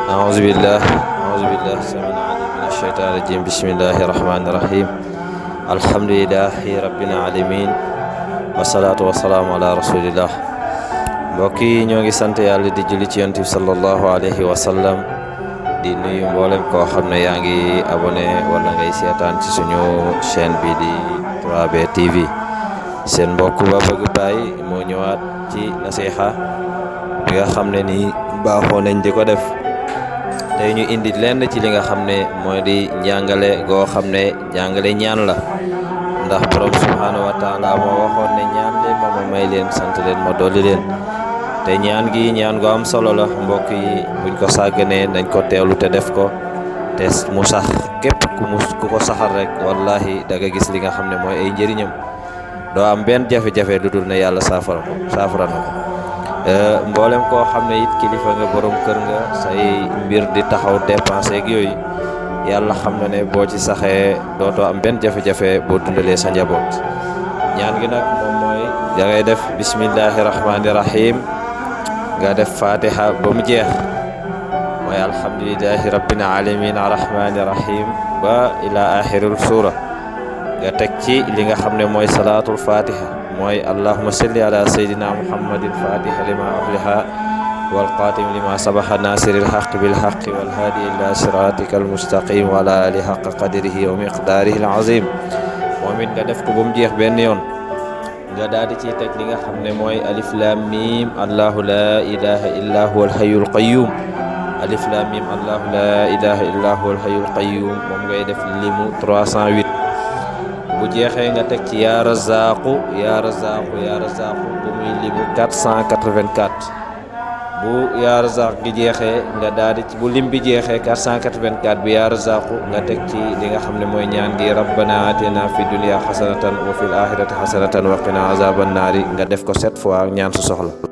أعوذ بالله السميع العليم من الشيطان الرجيم بسم الله الرحمن الرحيم الحمد لله رب العالمين والصلاة والسلام على رسول الله mbokk yi ñoo ngi sant yàlla di julli ci yonent bi sallallahu alayhi wa sallam di nuyu mboolem koo xam ne yaa ngi abonné wala ngay seetaan ci suñu chaîne bi di 3B TV seen mbokk ba bëgg Baye moo ñëwaat ci nasiha bi nga xam ne nii baaxoo nañ di ko def tey ñu indi lenn ci li nga xam ne mooy di njàngale goo xam ne njàngale ñaan la ndax borom subhanahu wa taala moo waxoon ne ñaan leen ma may leen sant leen ma dolli leen te ñaan gi ñaan gu am solo la mbokk yi buñ ko sàgganee dañ ko teewlu te def ko te mu sax képp ku ko saxal rek wallahi da nga gis li nga xam ne mooy ay njëriñam doo am benn jafe-jafe lu dul ne yàlla saafara na ko mboolem koo xam ne it kilifa nga borom kër nga say mbir di taxaw dépense ak yooyu yàlla xam na ne boo ci saxee dootoo am benn jafe-jafe boo dundalee sa njaboot ñaan gi nag moom mooy da ngay def bismillahi rahmani rahim nga def fatiha ba mu jeex mooy alhamdulillahi rabbil alamin arrahmani rahim ba ila axiril suura nga teg ci li nga xam ne mooy salaatul fatiha mooy allahumma salli ala sayyidina muhammadin fatiha lima ughliqa wal qatim lima sabaha nasiril haqqi bil haqqi wal hadi ila siratikal mustaqim wa ala alihi haqqa qadrihi wa miqdarihi al azim moom it nga def ko ba mu jeex benn yoon nga daal di ciy teg li nga xam ne mooy alif lam mim allahu la ilaha illa huwa al hayyul qayyum alif lam mim allahu la ilaha illa huwa al hayyul qayyum moom ngay def limu 308 bu jeexee nga teg ci yaa razaqu bu muy limu 484 bu yaa razaq gi jeexee nga daal di ci bu lim bi jeexee 484 bi yaa razaqu nga teg ci li nga xam ne mooy ñaan gi rabbana atina fi dunya hasanatan wa fil akhirati hasanatan wa qina azaban naari nga def ko 7 fois ñaan su soxla